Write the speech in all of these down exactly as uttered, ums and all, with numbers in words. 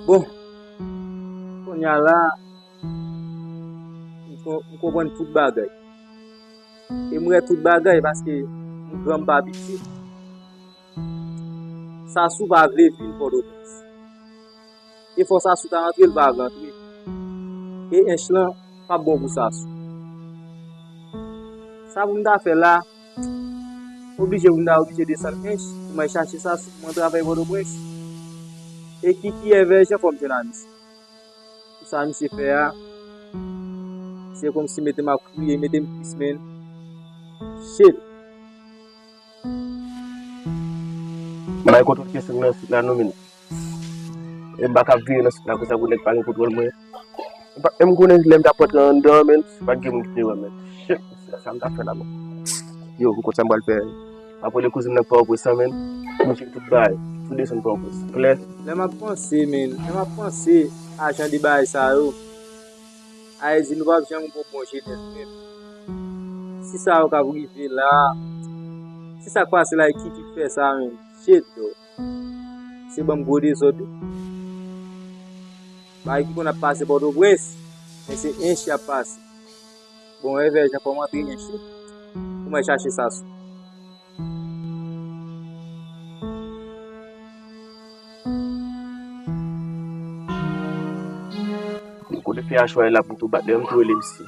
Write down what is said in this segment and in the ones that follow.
Bon, kounye a la, m kon- m konprann tout bagay. E m wè tout bagay paske m gran, m pa piti. Sasou pa vle vin Pòtoprens. E fò Sasou ta antre, l pa vle antre. E Ench lan p ap bon pou Sasou. Sa pou m ta fè la, oblije pou m ta oblije desann Ench pou m al chache Sasou pou m antre avè l Pòtoprens. E ki ki Èvè Jan fò m jwenn a misye. Pou sa misye fè a, se kòmsi mete m ap kriye, mete m tris, men. Shit. M bay kontwòl kesyon nan sit la non, men. E m pa ka ap vire nan sit la konsa pou nèg pa gen kontwòl mwen. M pa- e m konnen lè m t ap rantre anndan, men, se pa t gen moun ki te wè, men. Shit, sa m t ap fè la, men. Yo, m konn sa m pral fè. M ap rele kouzin nan Pòtoprens lan, men. Pou jere tout bagay. Pou desann Pòtoprens. Klè? Lè m ap panse, men, lè m ap panse a jan de bagay sa yo, a vle di nou p ap janm gon bon jenès menm. Si sa yo k ap rive la, si sa k pase la, e ki ki fè sa menm? Shit, bro. Se banm gwo dezòd wi. Bagay ki konn ap pase Pòtoprens, men se Ench y ap pase. Bon, Èvè Jan fò m antre Ench wi. Pou mwen chache Sasou. Kote fè a chwaye la pou m tou bat lè m tou rele misye.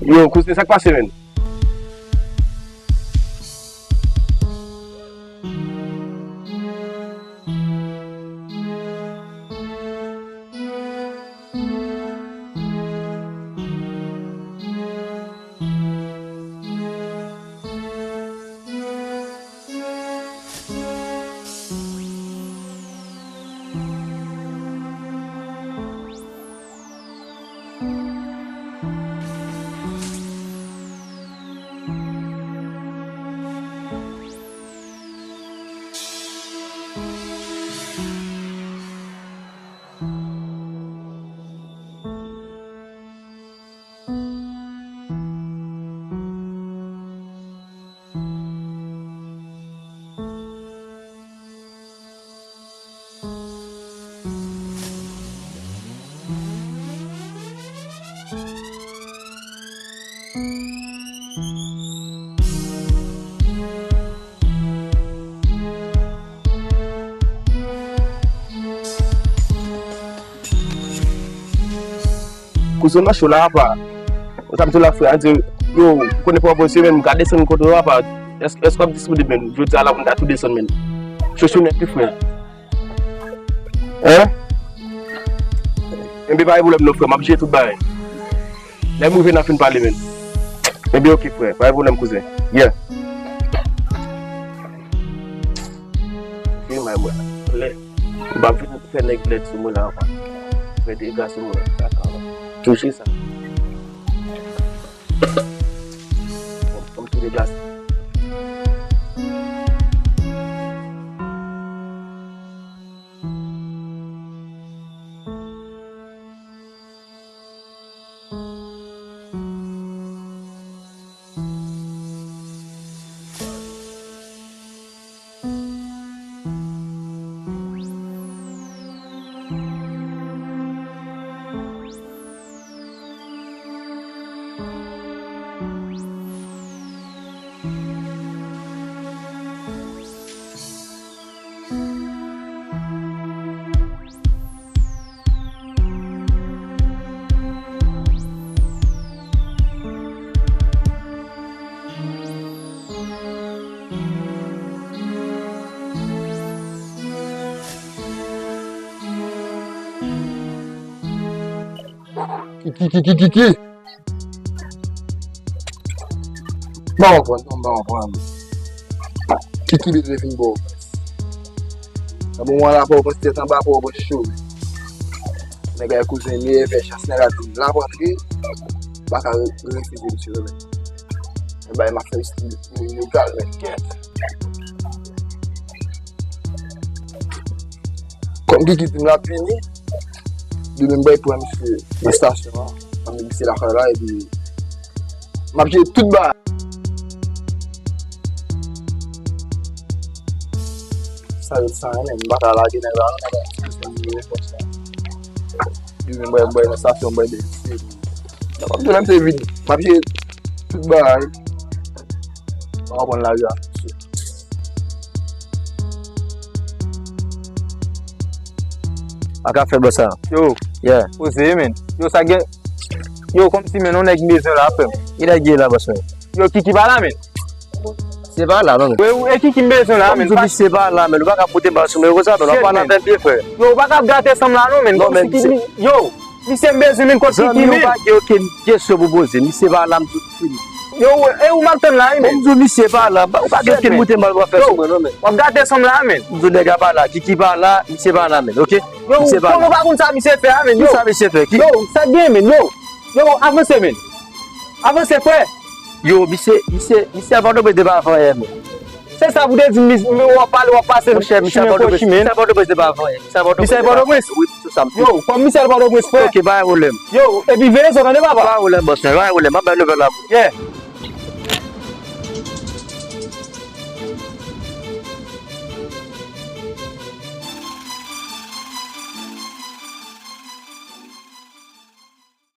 Yo, kouzen, sa k pase, menn? Kouzen, nan cho la, apa. Sa m di w la, frè, a di, yo, ou konnen pran pòz yo, men m ka desann kote w, apa. Èske, èske w ap disponib, men? Jodi a la, pou n ta tou desann, men. Cho, cho nèt, wi, frè. Hein? Enben, pa gen pwoblèm non, frè, m ap jere tout bagay. Lè m rive, n a fin pale, men. Enben, oke, frè, pa gen pwoblèm, kouzen. Yeah. Fi may mwen. Lè. M p ap vin fè nèg lèd sou mwen la ankò. Fè dega sou mwen. Touche sa. Bon, bon, tou deplase. Kiki, kiki, kiki. M pa konprann, non, m pa konprann. Kiki bezwen vin ba w. Nan moman la, Pòtoprens tèt anba, Pòtoprens cho. Nèg la kouzen, meyè fè chans, nèg la di m l ap rantre, m pa ka re- refize misye, non, men. Men bagay m ap fè isit, yo, yo pral mèt kèt. Kòm Kiki di m l ap vini, demen m bay pran misye nan estasyon an, m ap met misye lakay la, epi m ap jere tout bagay. Sa yo di sa, men, m pa ka lage nèg la, non, nèg la. Demen m bay, m bay nan estasyon, m bay de misye. Nan m ap tou lè misye vini, m ap jere tout bagay. M ap pran lari a. Pa ka fè bò sa. Yo, yeah, poze, men. Yo, sa gen. Yo, kòmsi, men, yon nèg m bezwen la, frè m. Ki nèg ye la, bòs mwen? Yo, Kiki pa la, men. Se pa la, non, men. Wi, wi, e Kiki m bezwen la, men. Kòmsi misye pa la, men. Ou pa ka pote bal sou mwen konsa, men. W ap pale avè m byen, frè. Yo, ou pa ka ap gate san m la, non, men. Non, men, kòmsi Kiki, yo, misye m bezwen, men, kot Kiki, men. Zanmi, ou pa gen okenn kesyon pou poze. Misye pa la, m di w fini. Yo, e ou m ap tann la, wi, men. Bon, m di w misye pa la. Ou pa gen okenn moute mal w ap fè sou mwen, non, men. W ap gate san m la, men. M di w nèg la pa la. Kiki pa la, misye pa la, men. Oke? Yo, kòman w pa konn sa misye fè a, men? Yo. Kisa misye fè? Ki... Yo, sa gen, men, yo. Yo, avanse, men. Avanse, frè. Yo, misye, misye, misye a Pòtoprens te pa fè anyen, men. Se sa pou te di m, w ap pale, w ap pase chimen pou chimen. Misye a Pòtoprens te pa fè anyen. Misye a Pòtoprens te pa fè anyen. Wi, se sa m di. Yo, kòm misye a Pòtoprens, frè. Oke, pa gen pwoblèm. Yo, epi veye zò, tande, papa. Pa gen pwoblèm, bòs mwen, pa gen pwoblèm. M ap bay nouvèl la pou ou. Yeah.